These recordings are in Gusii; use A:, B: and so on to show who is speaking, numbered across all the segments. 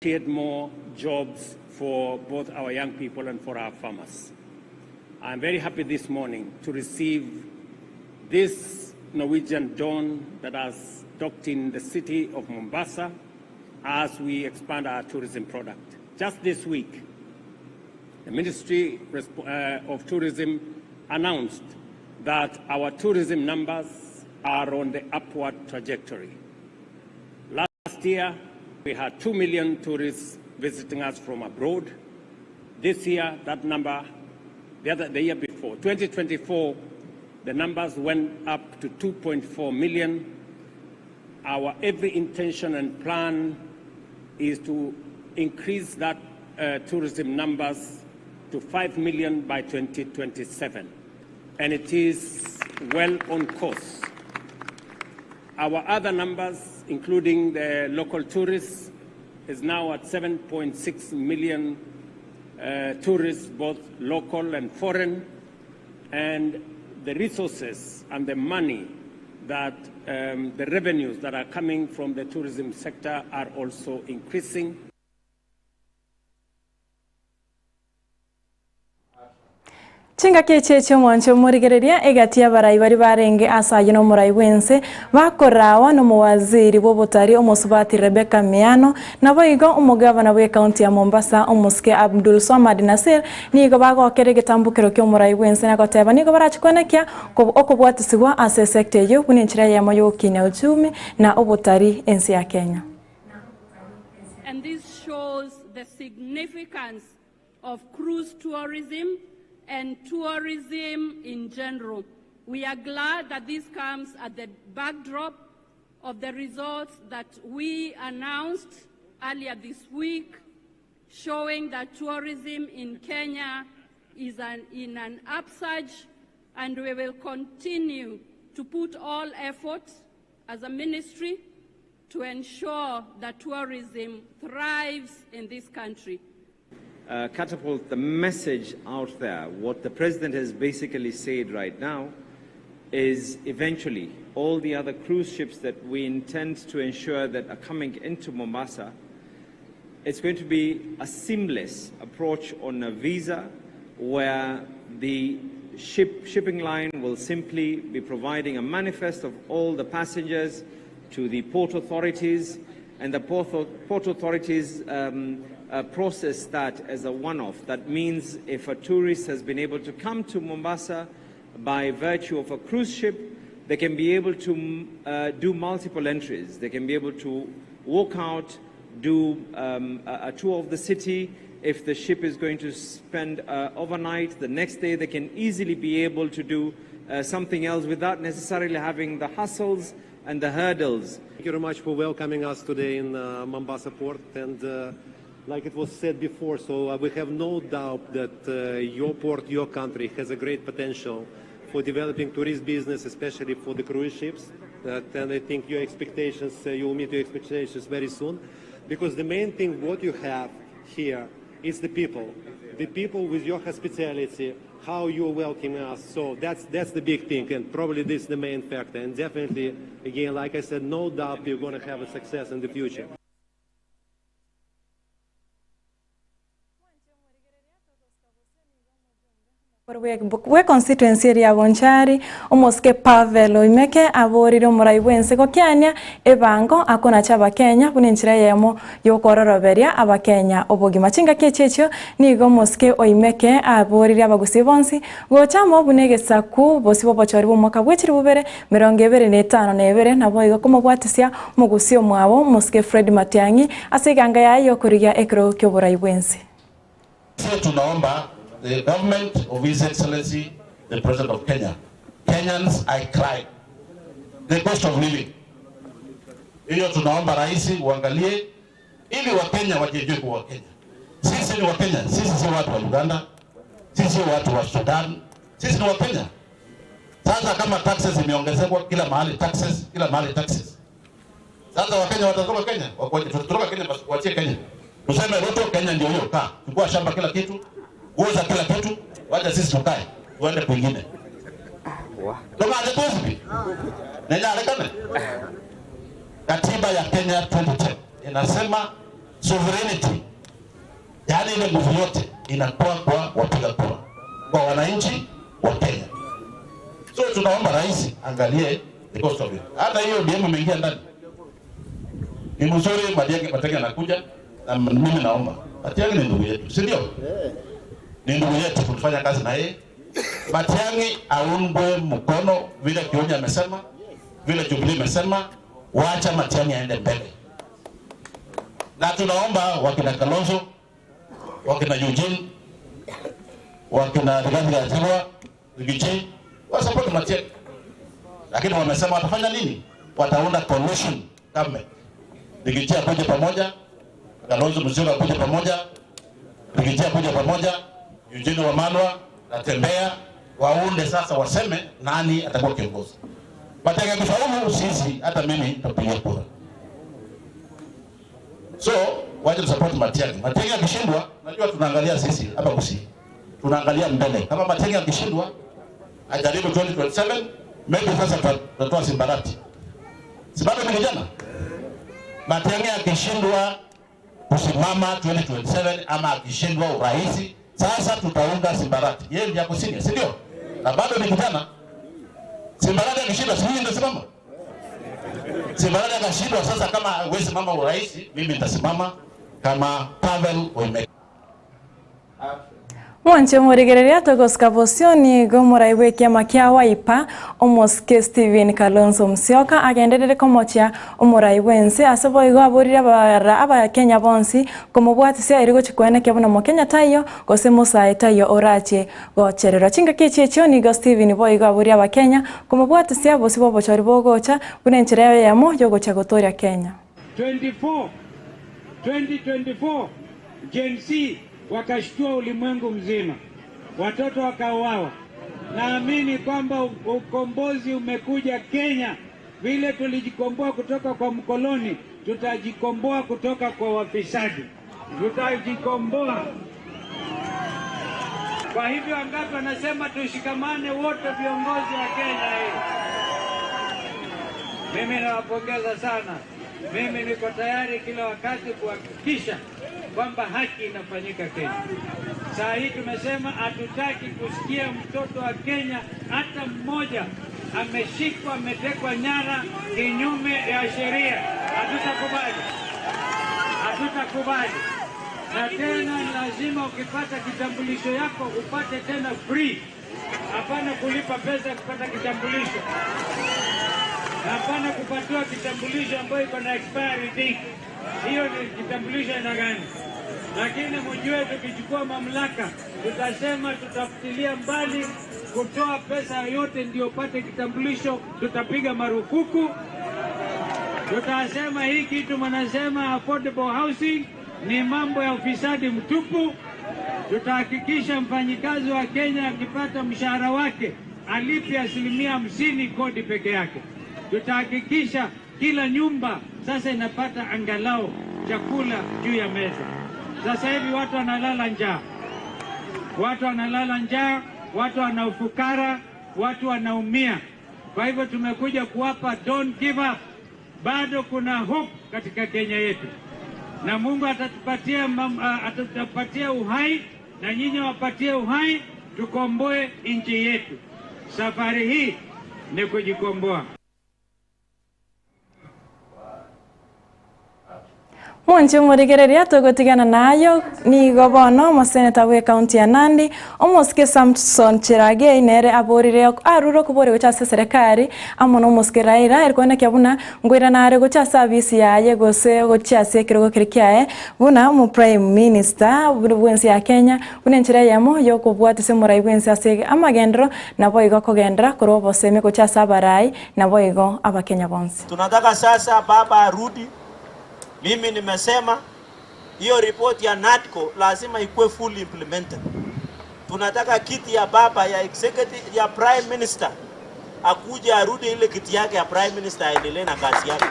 A: Create more jobs for both our young people and for our farmers. I'm very happy this morning to receive this Norwegian Dawn that has docked in the city of Mombasa as we expand our tourism product. Just this week, the Ministry uh, of Tourism announced that our tourism numbers are on the upward trajectory. Last year, we had 2 million tourists visiting us from abroad. This year, that number, the, other, the year before, 2024, the numbers went up to 2.4 million. Our every intention and plan is to increase that uh, tourism numbers to 5 million by 2027. And it is well on course. Our other numbers, including the local tourists, is now at 7.6 million uh, tourists, both local and foreign. And the resources and the money that um, the revenues that are coming from the tourism sector are also increasing.
B: Chingaki echi echi'omwancho omorigereria egati y'abarai baria barenge ase ayio nomorai bw'ense, bakorawa nomowaziri bw'obotari omosubati Rebecca Miano, naboigo omogavana bw'ecounty ya Mombasa omosike Abdul Swamad Nassir nigo bagokera egetambokero ki'omorai bw'ense na goteba nigo barache kwenekia okobwatisigwa ase esector eyio buna enchera eyemo y'ogokinia uchumi na obotari ense ya Kenya.
C: And this shows the significance of cruise tourism and tourism in general. We are glad that this comes at the backdrop of the results that we announced earlier this week, showing that tourism in Kenya is an, in an upsurge, and we will continue to put all effort as a ministry to ensure that tourism thrives in this country.
D: Uh, catapult the message out there. What the president has basically said right now is eventually all the other cruise ships that we intend to ensure that are coming into Mombasa, it's going to be a seamless approach on a visa where the ship, shipping line will simply be providing a manifest of all the passengers to the port authorities, and the port, port authorities um, uh, process that as a one-off. That means if a tourist has been able to come to Mombasa by virtue of a cruise ship, they can be able to uh, do multiple entries. They can be able to walk out, do um, a, a tour of the city. If the ship is going to spend uh, overnight, the next day they can easily be able to do uh, something else without necessarily having the hassles and the hurdles.
E: Thank you very much for welcoming us today in uh, Mombasa port. And uh, like it was said before, so uh, we have no doubt that uh, your port, your country has a great potential for developing tourist business, especially for the cruise ships. and I think your expectations, uh, you will meet your expectations very soon. Because the main thing what you have here is the people. The people with your hospitality, how you welcome us. So that's, that's the big thing, and probably this is the main factor. And definitely, again, like I said, no doubt you're going to have a success in the future.
B: Bwe constituency eria ya Bonchari, omosike Pavel Oimeke aborire omorai bwense gokiania ebango akonacha abakenya buna enchera eyemo yokororoberia abakenya obogima. Chingaki echi echio nigo omosike Oimeke aborire abagusii bonsi gocha amo buna egesaku bosi bw'obochori bw'omwaka bwe chilifu bibere 25 na naboigo komobwatisia omogusii omwabo omosike Fred Matiang'i ase eganga yaye yokorigia ekerogo kia oborai bwense.
F: Tunaomba the government of His Excellency the President of Kenya. Kenyans I cry. The cost of living. Hiyo tunaomba rais uangalie ili Wakenya wajijue kuwa Wakenya. Sisi ni Wakenya, sisi si watu wa Uganda, sisi si watu wa Sudan, sisi ni Wakenya. Sasa kama taxes imeongezekwa kila mahali taxes, kila mahali taxes. Sasa Wakenya watatoka Kenya, tutatoka Kenya basi kuachie Kenya. Tuseme Ruto Kenya ndio hiyo kaa. Chukua shamba kila kitu, uza kila kitu, wacha sisi tukae, tuende kwingine. Tumaze tuzipi? Nenyarekane. Katiba ya Kenya 2010 inasema Sovereignty, yaani ile nguvu yote inakuwa kwa wapiga kura, kwa wananchi wa Kenya. So tunaomba rais angalie the cost of it. Hata hiyo ODM imeingia ndani ni mzuri, Matiang'i Matiang'i anakuja na mimi naomba Matiang'i ni ndugu yetu, si ndio? Ni ndugu yetu, tulifanya kazi na yeye. Matiang'i aungwe mkono vile Kionyi amesema, vile Jubilee imesema, wacha Matiang'i aende mbele, na tunaomba wakina Kalonzo, wakina Eugene, wakina Rigathi Gachagua, Riggy G wa support Matiang'i, lakini wamesema watafanya nini? Wataunda coalition government. Riggy G akuje pamoja, Kalonzo Musyoka akuje pamoja, Riggy G akuje pamoja, Eugene Wamalwa Natembeya, waunde sasa, waseme nani atakuwa kiongozi. Matiang'i akifaulu, sisi hata mimi nitapiga kura. So waje support Matiang'i. Matiang'i akishindwa, najua tunaangalia sisi hapa Kisii, tunaangalia mbele. Kama Matiang'i akishindwa, ajaribu 2027 maybe sasa tutatoa Simbarati. Si bado ni vijana? Matiang'i akishindwa kusimama 2027 ama akishindwa urais, sasa tutaunga Simbarati. Yeye ndiye ako senior, si ndio? Na bado ni kijana. Simbarati akishindwa, si mimi nitasimama? Simbarati akashindwa, sasa kama hawezi simama urais, mimi nitasimama kama Pavel Oimeke.
B: Mwanche morigereria togosika bosioni gomorai bwe kiama kia Wiper omosike Stephen Kalonzo Musyoka agenderere komochia omorai bwense ase boigo aborire abara abakenya bonsi komobwatisia eri gochikwenekia buna mokenya taiyo gose mosae taiyo orache gochererwa chingaki echi echio nigo Stephen boigo aborire abakenya komobwatisia bosi bwa obochori bogocha buna enchera eyemo yogocha gotoria Kenya.
G: 24 2024 Gen Z wakashtua ulimwengu mzima, watoto wakauawa. Naamini kwamba ukombozi umekuja Kenya. Vile tulijikomboa kutoka kwa mkoloni, tutajikomboa kutoka kwa wafisadi, tutajikomboa. Kwa hivyo, wangapi wanasema tushikamane wote, viongozi wa Kenya hii? Mimi nawapongeza sana. Mimi niko tayari kila wakati kuhakikisha kwamba haki inafanyika Kenya. Saa hii tumesema hatutaki kusikia mtoto wa Kenya hata mmoja ameshikwa, ametekwa nyara kinyume ya sheria. Hatutakubali, hatutakubali. Na tena lazima ukipata kitambulisho yako upate tena free, hapana kulipa pesa kupata kitambulisho, na hapana kupatiwa kitambulisho ambayo iko na expiry date. Hiyo ni kitambulisho aina gani? Lakini mjue, tukichukua mamlaka tutasema tutafutilia mbali kutoa pesa yoyote ndio upate kitambulisho, tutapiga marufuku. Tutasema hii kitu mnasema affordable housing ni mambo ya ufisadi mtupu. Tutahakikisha mfanyikazi wa Kenya akipata mshahara wake alipe 50% kodi peke yake. Tutahakikisha kila nyumba sasa inapata angalau chakula juu ya meza. Sasa hivi watu wanalala njaa, watu wanalala njaa, watu wana ufukara, watu wanaumia. Kwa hivyo tumekuja kuwapa don't give up. Bado kuna hope katika Kenya yetu, na Mungu atatupatia, atatupatia uhai na nyinyi wapatie uhai, tukomboe nchi yetu. Safari hii ni kujikomboa.
B: Mwanchi omorigereria togotigana nayo nigo bono omoseneta bwa ekaunti ya Nandi omosike Samson Cherargei nere aborire arure okobori gocha ase serikali amo na omosike Raila erikwonekia buna ngoirana are gocha ase abisi yaye gose gochia ase ekerogo keri kiaye buna omo prime minister bwensi ya Kenya buna enchera eyemo yokobwatisia omorai bwensi ase amagendero nabo igo kogendera korwa obosemi gochia ase abarai nabo igo abakenya bonsi.
H: Tunataka sasa baba arudi. Mimi nimesema hiyo ripoti ya NADCO lazima ikuwe fully implemented. Tunataka kiti ya baba ya executive ya prime minister akuje arudi ile kiti yake ya prime minister aendelee na kazi yake.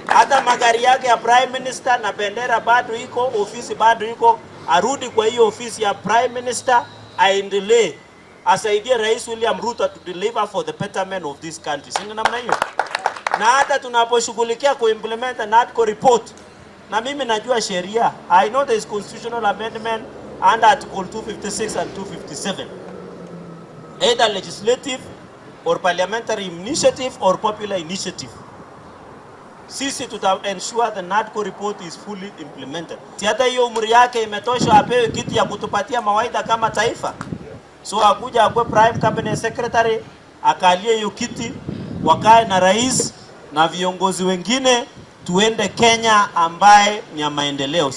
H: Hata magari yake ya prime minister na bendera bado iko, ofisi bado iko, arudi kwa hiyo ofisi ya prime minister aendelee, asaidie Rais William Ruto to deliver for the betterment of this country. Si namna hiyo? Na hata tunaposhughulikia kuimplement the NADCO report, Na mimi najua sheria. I know there is constitutional amendment under article 256 and 257. Either legislative or parliamentary initiative or popular initiative. Sisi tuta ensure the NADCO report is fully implemented. Si hata hiyo umri yake imetosha apewe kiti ya kutupatia mawaidha kama taifa. So akuja akuwe prime cabinet secretary, akalie hiyo kiti, wakae na rais na viongozi wengine, tuende Kenya ambaye ni ya maendeleo.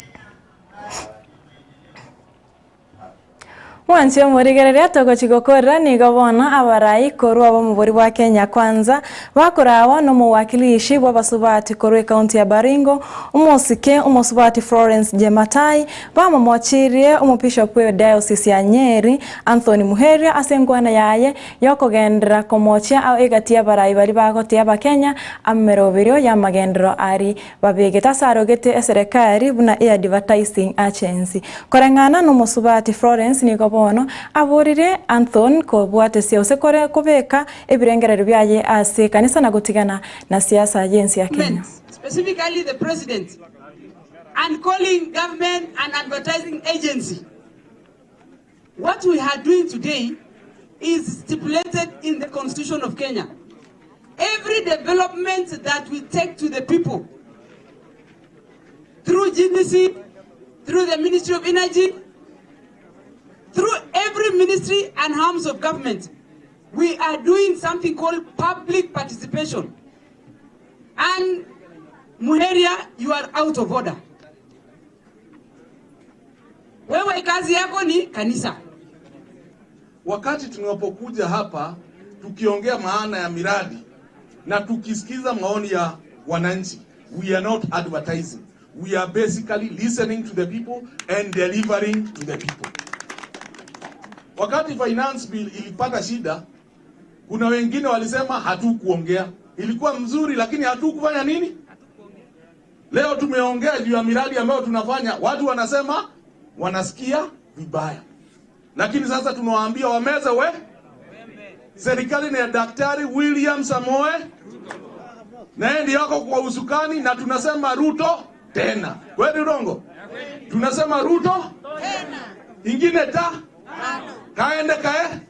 B: Mwanche omorigereria togochi gokorera nigo bono abarai korwa ab'omobori bwa Kenya Kwanza bakorawa n'omowakilishi bw'abasubati korwa ekaunti ya Baringo omosike omosubati Florence Jematai bamomochirie omobishop bwe diocese ya Nyeri Anthony Muheria ase enkwana yaye yokogenderera komochia egati y'abarai baria bagotia abakenya ameroberio y'amagenderero aria Babegete ase arogete eserekari buna eAdvertising Agency. Koreng'ana nomosubati Florence nigo bono aborire Anthony kobwatesia gose kore kobeka ebirengererio biaye ase ekanisa na gotigana na siasa y'ense ya Kenya.
I: Specifically the president and calling government an advertising agency. What we are doing today is stipulated in the constitution of Kenya. Every development that we take to the people through GDC, through the Ministry of Energy, through every ministry and arms of government, we are doing something called public participation. And Muheria, you are out of order. Wewe kazi yako ni kanisa.
J: Wakati tunapokuja hapa tukiongea maana ya miradi na tukisikiza maoni ya wananchi, we are not advertising. We are basically listening to the people and delivering to the people. Wakati finance bill ilipata shida, kuna wengine walisema hatukuongea. Ilikuwa mzuri lakini hatukufanya nini? Leo tumeongea juu ya miradi ambayo tunafanya, watu wanasema wanasikia vibaya, lakini sasa tunawaambia wameze we. Serikali ni ya Daktari William Samoe, na yeye ndiyo yako kwa usukani, na tunasema Ruto tena. Kweli Urongo? Tunasema Ruto tena, ingine ta kaende kae.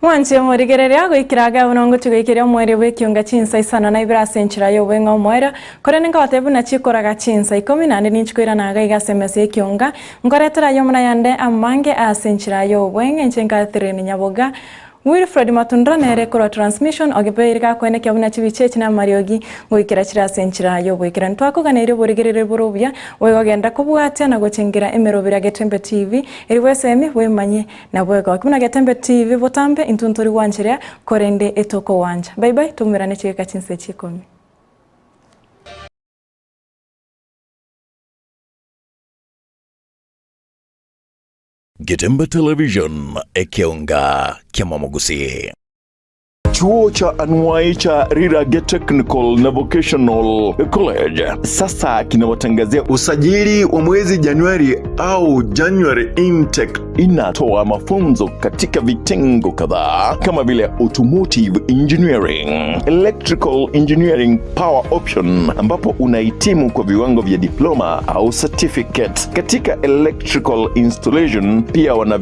B: Mwanche omorigereria goikera iga buna ngochia goikeria omoerio bw'ekionga chinsa isano na ibere ase enchera y'obweng'e omoerio, korende nkobatebia buna chikoraga chinsa ikomi naende ninchi koirana iga iga ase emesa y'ekionga, nkoretera ayio buna yande amange ase enchera y'obweng'e inche Catherine Nyaboga. Wilfred Matundura nere korwa Transmission ogebeire gakoenekia buna chibicha echi namariogi ngoikera chire ase enchera y'oboikeranu. Twakoganeirie oborigereria bore obuya bw'ogogenda kobwatia na gochengera emeroberi ya Getembe TV eri bwesemi bwemanye na bwegoki. Buna Getembe TV botambe intwe ntori gwancheria korende etokogwancha. Bye bye toumerane chigeeka chinsa echi ikomi.
K: Getembe Television, ekeonga kiamomogusii.
L: Chuo cha anuai cha Rirage Technical na Vocational College sasa kinawatangazia usajili wa mwezi Januari au January intake. Inatoa mafunzo katika vitengo kadhaa kama vile automotive engineering, electrical engineering power option, ambapo unahitimu kwa viwango vya diploma au certificate. Katika electrical installation pia wana.